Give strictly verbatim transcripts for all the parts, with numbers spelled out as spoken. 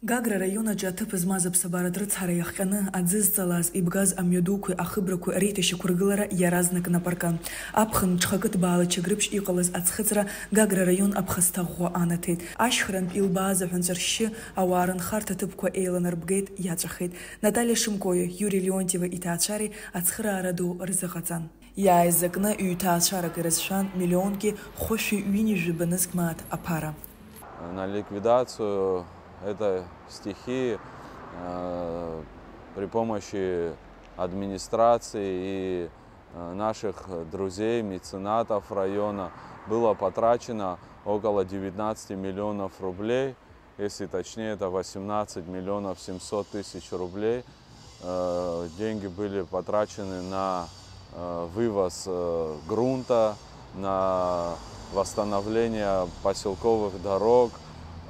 Гагра араион аҿы аҭыԥ змаз аԥсабаратә рыцҳара иахҟьаны аӡы зҵалаз, ибгаз амҩадуқәеи ахыбрақәеи реиҭашьақәыргылара иаразнак нап аркын. Аԥхын ҽхакы ҭбаала Чагрыԥшь иҟалаз аӡхыҵра Гагра араион аԥхасҭа ӷәӷәа анаҭеит. Ашьхарантә илбааз аҳәынҵәа ршьшьы ауаа рынхарҭа ҭыԥқәа еиланарбгеит, иаҵәахеит. Наталиа Шымкоиа, Юри Леонтиева иҭаацәареи ацхыраара ду рзыҟаҵан. Иааизакны ҩ-ҭаацәарак ирызшәан миллионки хәышәи ҩынҩажәи нызқь мааҭ аԥара. На ликвидацию этой стихии, э, при помощи администрации и, э, наших друзей, меценатов района было потрачено около девятнадцати миллионов рублей. Если точнее, это восемнадцать миллионов семьсот тысяч рублей. Э, деньги были потрачены на, э, вывоз, э, грунта, на восстановление поселковых дорог,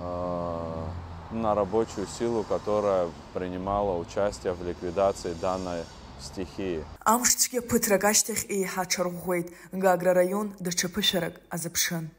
э, на рабочую силу, которая принимала участие в ликвидации данной стихии. Амш цәгьа ԥыҭрак ашьҭахь еиҳа аҽарӷәӷәеит, Гагра араион даҽа ԥышәарак азыԥшын.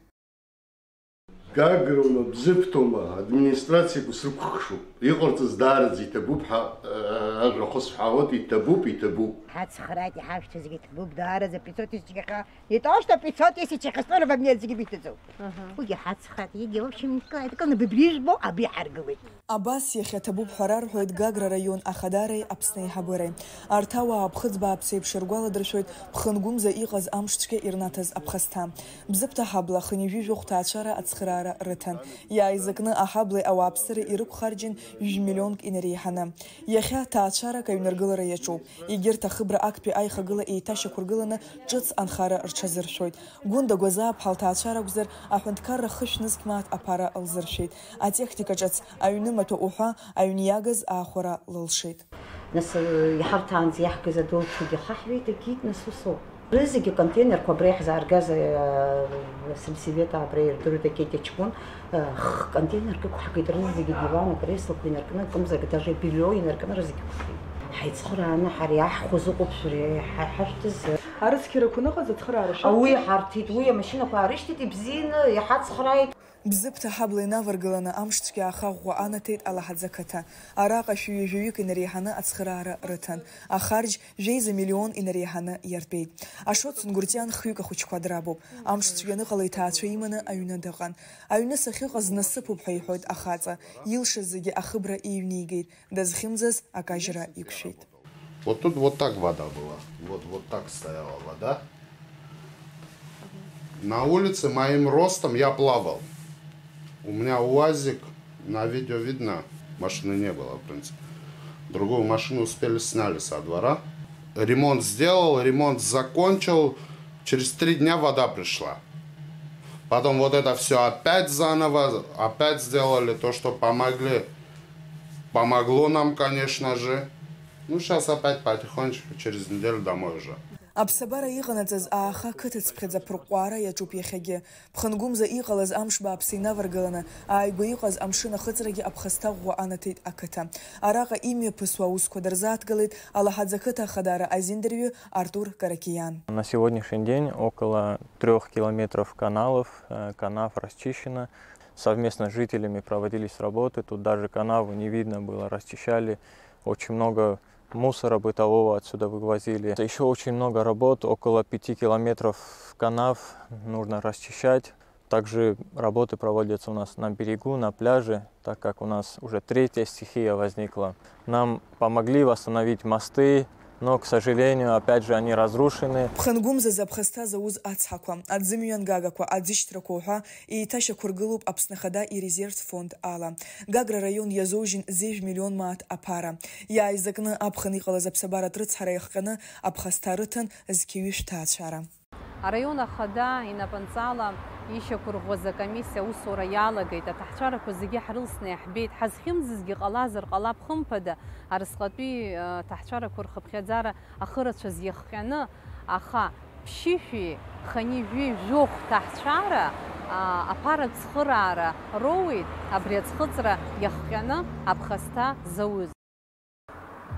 Гагроума, Бзыԥҭоума, администрациақәа срықәхшоуп. Иҟарҵаз даараӡа иҭабуп ҳәа, э, ажәа ахысҳәаауеит, иҭабуп, иҭабуп. Ҳацхрааит, иҳашәҭа зегьы ҭабуп, даараӡа пятьсот тысяч иаха, не то что пятьсот тысяч иаха, сто рубль зегьы биҭаӡом. Аҳа. Уигьы ҳацхрааит, егьи, в общем, никакая, только на бибрижбо, аби ҳаргылеит. Абас иахьа ҭабуп ҳәа рарҳәоит Гагра араион ахадареи Аԥсны аиҳабыреи. Арҭ ауаа ԥхыӡ бааԥс еиԥш иргәаладыршәоит Ԥхынгәымза иҟаз амш цәгьа ирнаҭаз аԥхасҭа. Бзыԥҭа ҳабла хынҩажәи жәохә ҭаацәара ацхыраара рыҭан. Иааизакны аҳаблеи ауааԥсыреи ирықәхарџьын жәмиллионк инареиҳаны. Иахьа ҭаацәарак аҩныргылара иаҿуп. Егьырҭ ахыбра актәи аихагыла еиҭашьақәыргыланы ҿыц анхара рҽазыршәоит. Гәында Гәазааԥҳа лҭаацәара акәзар, аҳәынҭқарра хышә нызқь мааҭ аԥара лзыршәеит. Атехника ҿыц, аҩны маҭәа уҳәа, аҩн иагыз аахәара лылшеит. Нас, э, иҳарҭаанӡа иаҳгаз адәылцәагьы хаҳҩеит, егьит, нас усоуп. Рызегьы контейнерқәа абра иаҳзааргаз, э, сельсовет абра ирдыруеит, акети ҷкәын, э, х-, контейнерк ықәҳгеит, рызегьы диван, акреслақәа инаркны, акымзарак, даже бельо инаркны, рызегьы ықәхеит. Ҳаицхырааны ҳара иаҳхәаз ыҟоуп шәара иҳа-, ҳашәҭыз. Арыцқьарақәа ныҟаз ацхыраара шахәа? Уи ҳарҭеит, уи амашьынақәа аарышьҭит, ибзианы иҳацхрааит. Бзыԥҭа ҳабла инаваргыланы амш цәгьа аха ӷәӷәа анаҭеит Алаҳаӡа қыҭа. Араҟа шәи ҩажәаҩык инареиҳаны ацхыраара рыҭан. Ахарџь жәеиза миллион инареиҳаны иартәеит. Ашот Сунгуртиан хҩык ахәыҷқәа драбуп. Амш цәгьа аныҟала иҭаацәа иманы аҩны дыҟан. Аҩны сахьыҟаз насыԥуп ҳәа иҳәоит ахаҵа. Илшаз зегьы ахыбра еиҩнеигеит. Дазхьымӡаз акажьра иқәшәеит. Вот тут вот так вода была. Вот, вот так стояла вода. На улице моим ростом я плавал. У меня уазик, на видео видно, машины не было, в принципе. Другую машину успели сняли со двора. Ремонт сделал, ремонт закончил. Через три дня вода пришла. Потом вот это всё опять заново, опять сделали то, что помогли. Помогло нам, конечно же. Ну, щас опять потихонечку, через неделю домой уже. Аԥсабара иҟанаҵаз ааха қыҭацԥхьаӡа аԥырҟәҟәаара иаҿуп иахьагьы. Ԥхынгәымза иҟалаз амш бааԥс инаваргыланы, ааигәа иҟаз амшын ахыҵрагьы аԥхасҭа ӷәӷәа анаҭеит ақыҭа. Араҟа имҩаԥысуа аусқәа дырзааҭгылеит Алаҳаӡа қыҭа ахадара азиндарҩы Артур Каракиан. На сегодняшний день около трёх километров каналов, э, канав расчищено. Совместно с жителями проводились работы. Тут даже канаву не видно было, расчищали. Очень много мусора бытового отсюда вывозили. Ещё очень много работ, около пяти километров канав нужно расчищать. Также работы проводятся у нас на берегу, на пляже, так как у нас уже третья стихия возникла. Нам помогли восстановить мосты, но, к сожалению, опять же, они разрушены. Ԥхынгәымзазы аԥхасҭа зауз ацҳақәа, аӡымҩан гагақәа, аӡышьҭрақәа уҳәа еиҭашьақәыргылоуп Аԥсны Ахада ирезервтә фонд ала. Гагра араион иазоужьын зежә миллион мааҭ аԥара. Иааизакны аԥхын иҟалаз аԥсабаратә рыцҳара иахҟьаны аԥхасҭа рыҭан зқьи ҩышә ҭаацәара. Араион ахада инапынҵала ишьақәырӷәӷәаз акомиссиа аусура иалагеит, аҭаҳцәарақәа зегьы ҳрылсны иаҳбеит, ҳазхьымӡазгьы ҟалазар ҟалап, хымԥада, арысҟатәи, э, ҭаҳцәарақәа рхыԥхьаӡара ахырацәаз иахҟьаны, аха ԥшьышәи хынҩажәи жәохә ҭаҳцәара, а, аԥара ацхыраара роуеит, абри аӡхыҵра иахҟьаны аԥхасҭа зауз.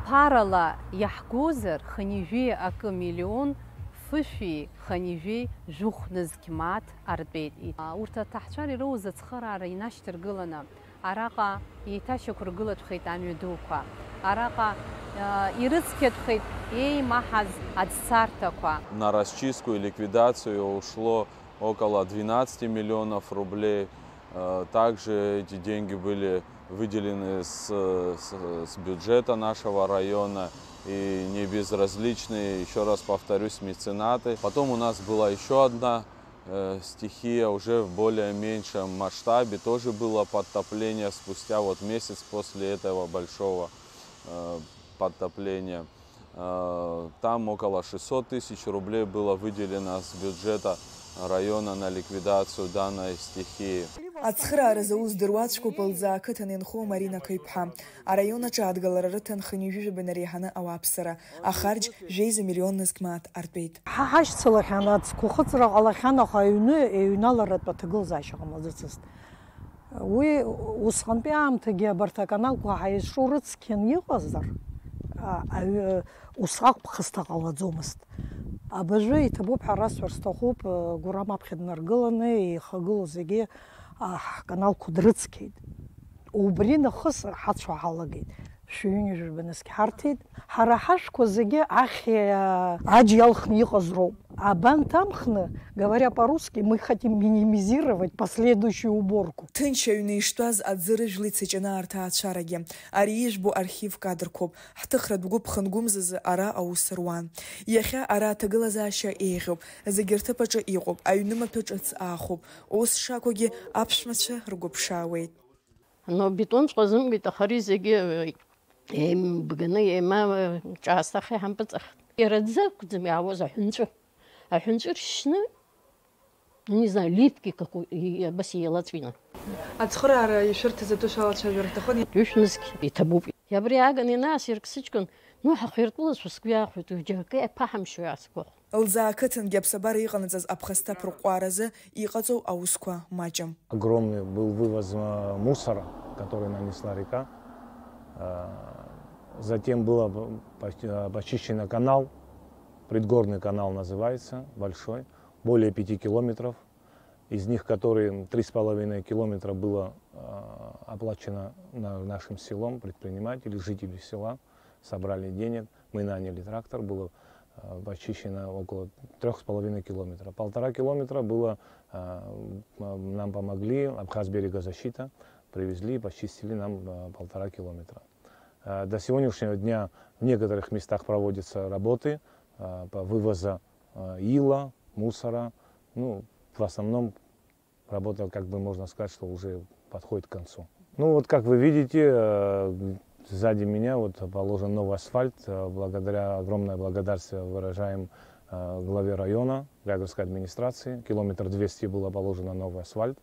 Ԥарала иаҳгозар, хынҩажәи акы миллион фышәи хынҩажәи жәохә нызқь мааҭ артәеит. Урҭ аҭаҳцәара ироуз ацхыраара инашьҭаргыланы, Араҟа еиҭашьақәыргылатәхеит амҩа дуқәа. Араҟа, э, ирыцқьатәхеит еимаҳаз аӡцарҭақәа. На расчистку и ликвидацию ушло около двенадцати миллионов рублей. Э, Также эти деньги были выделены с, с- с бюджета нашего района, и не безразличные, еще раз повторюсь, меценаты. Потом у нас была еще одна э, стихия, уже в более меньшем масштабе. Тоже было подтопление спустя вот месяц после этого большого э, подтопления. Э, Там около шестьсот тысяч рублей было выделено с бюджета района на ликвидацию данной стихии. Ацхыраара зауз здыруа ацәқәырԥ Лӡаа ақыҭан инхо Марина Қыҩԥҳа. Араион аҿы адгалара рыҭан хынҩажәижәаба инареиҳаны ауааԥсыра. Ахарџь жәеиза миллион нызқь мааҭ артәеит. Ҳа ҳашьцылахьан, ацқәа хыҵра ҟалахьан, аха аҩны иҩналаратә аҭагылазаашьа ҟамлаӡацызт. Уи усҟантәи аамҭагьы абарҭ аканалқәа ҳаизҿу рыцқьан иҟазар, а, аҩы, усҟак ԥхасҭа ҟалаӡомызт. Абыржәы иҭабуп ҳәа расҳәар сҭахуп, Гурам аԥхьа днаргыланы ихагылоу зегьы, а, ҳканалқәа дрыцқьеит. Убри нахыс ҳацәа ҳалагеит. Шәҩынҩажәаба нызқь ҳарҭеит. Ҳара ҳашәқәа зегьы ахьа аџь иалхны иҟаз роуп. Абанҭ амхны, говоря по-русски, мы хотим минимизировать последующую уборку. Ҭынч аҩны иштәаз аӡы рыжәла ицаҷаны арҭ аацәарагьы. Ари ижәбо архив кадрқәоуп. Ҳҭыхратә гәыԥ хынгәымзазы ара аус руан. Иахьа ара аҭагылазаашьа еиӷьуп. Зегьы рҭыԥ аҿы иҟоуп. Аҩнымаҭәа ҿыц аахуп. Ус шакәугьы аԥшәмацәа ргәы ԥшаауеит. Но бетонҵәҟьа азымгеит, аха ари зегьы еимбганы, еимаҿаасҭаха иҳампыҵахт. Иара дзы акәӡам иаауаз, аҳәынҵәы. Аҳәынҵәы ршьны, не знаю, липкий какой, и абас еилаҵәины. Ацхыраара ишәырҭаз атәы шәалацәажәар рҭахын. Ҩышә нызқь иҭабуп. Абри ааганы ианаасирк сыҷкәын, ну, ҳахиртәылаз сгәы иаахәеит, уи џьаракы иаԥаҳамшьо иаасгәахәт. Лӡаа ақыҭангьы аԥсабара иҟанаҵаз аԥхасҭа аԥырҟәҟәааразы иҟаҵоу аусқәа маҷым. Огромный был вывоз э, мусора, который нанесла река. Э, Затем было по- э, почищено канал, Предгорный канал называется, большой, более пяти километров. Из них, которые три с половиной километра было э, оплачено на- нашим селом, предприниматели, жители села собрали денег, мы наняли трактор, было э, почищено около трех с половиной километра. Полтора километра было, э, м- нам помогли, Абхаз берегозащита, привезли и почистили нам э, полтора километра. Э, До сегодняшнего дня в некоторых местах проводятся работы э, по вывозу э, ила, мусора. Ну, в основном работа, как бы можно сказать, что уже подходит к концу. Ну вот, как вы видите, э, сзади меня вот положен новый асфальт. Э, Благодаря, огромная благодарность выражаем э, главе района, Гагрской администрации. Километр двести было положено новый асфальт.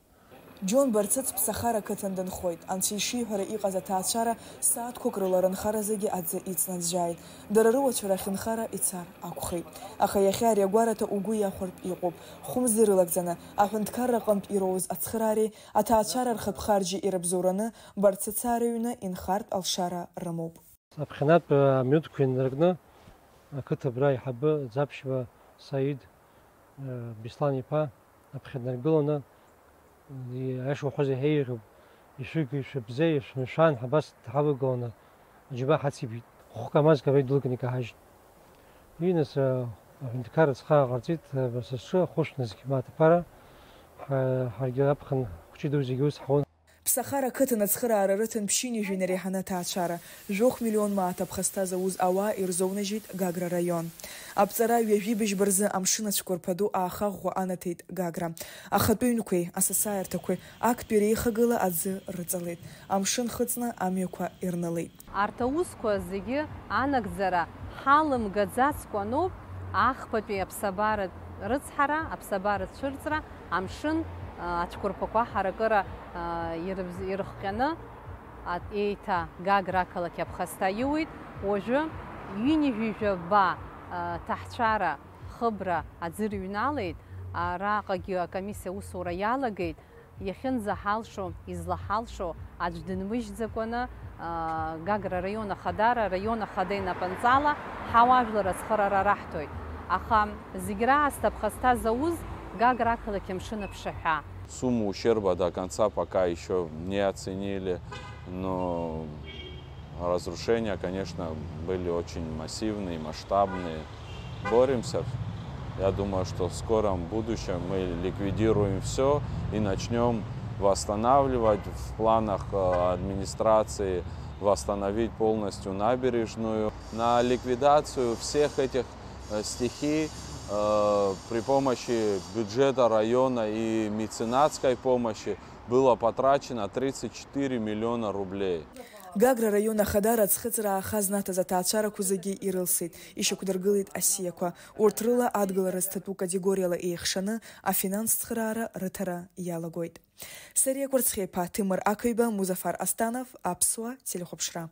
Џьон Барцыц ԥсахара қыҭан дынхоит. Анцәа ишиҳәара иҟаз аҭаацәара сааҭқәак рыла рынхаразыгьы аӡы иҵнаӡәӡәааит. Дара рыуацәа рахь нхара ицар акәхеит. Аха иахьа ари агәараҭа угәы иахәартә иҟоуп. Хәымз ирылагӡаны, аҳәынҭқарра аҟынтә ироуз ацхыраареи аҭаацәара рхатә харџьи ирыбзоураны Барцыцаа рыҩны инхартә алшара рымоуп. Аԥхьанатә аминуҭқәа инаркны ақыҭа абра аиҳабы Ӡаԥшьба Саид Беслан-иԥа аԥхьа днаргыланы, аиаша уҳәозар, иаҳа еиӷьуп, ишәыгу ишәыбзеи, ишәымшәан ҳәа абас дҳавагыланы аџьабаа ҳацибеит. Хәы камазк абра идәылганы икаҳажьит. Уи нас аҳәынҭқарра ацхаара ҟарҵеит, сасҿы ахәышә нызқь мааҭ аԥара, ҳаргьы аԥхын хәҷы ду зегьы ус ҳаун. Ԥсахара ақыҭан ацхыраара рыҭан ԥшьынҩажәи инареиҳаны аҭаацәара, жәохә миллион мааҭ аԥхасҭа зауз ауаа ирзоунажьит Гагра араион. Аԥҵара ҩажәи быжьба рзы амшын ацәқәырԥа ду аахаӷәӷәа анаҭеит Гагра. Ахатәы ҩнқәеи асасааирҭақәеи актәи реихагыла аӡы рыҵалеит, амшын хыҵны амҩақәа ирнылеит. Арҭ аусқәа зегьы анагӡара ҳалымгаӡацкәаноуп, ахԥатәи аԥсабаратә рыцҳара, аԥсабаратә цәырҵра, амшын, а, ацәқәырԥақәа ҳаракыра, а, ирыбз-, ирыхҟьаны, а, еиҭа Гагра ақалақь аԥхасҭа иуит. Уажәы ҩынҩажәи жәаба, а, ҭаҳцәара хыбра аӡы рыҩналеит, араҟагьы акомиссиа аусура иалагеит. Иахьынӡаҳалшо, излаҳалшо аӡә дынмыжьӡакәаны, аа, Гагра араион ахадара, араион ахада инапынҵала ҳауаажәлар ацхыраара раҳҭоит. Аха зегь раасҭа аԥхасҭа зауз Гагра ақалақь амшын аԥшаҳәа. Сумму ущерба до конца пока еще не оценили, но разрушения, конечно, были очень массивные, масштабные. Боремся. Я думаю, что в скором будущем мы ликвидируем все и начнем восстанавливать. В планах э, администрации восстановить полностью набережную. На ликвидацию всех этих э, стихий э, при помощи бюджета района и меценатской помощи было потрачено тридцать четыре миллиона рублей. Гагра араион ахадара аӡхыҵра ааха знаҭаз аҭаацәарақәа зегьы ирылсит, ишьақәдыргылеит асиақәа. Урҭ рыла адгылара зҭатәу категориала еихшаны афинанс цхыраара рыҭара иалагоит. Сариа Кәарцхеиԥа, Ҭемыр Ақаҩба, Музафар Астанов, Аԥсуа телехәаԥшра.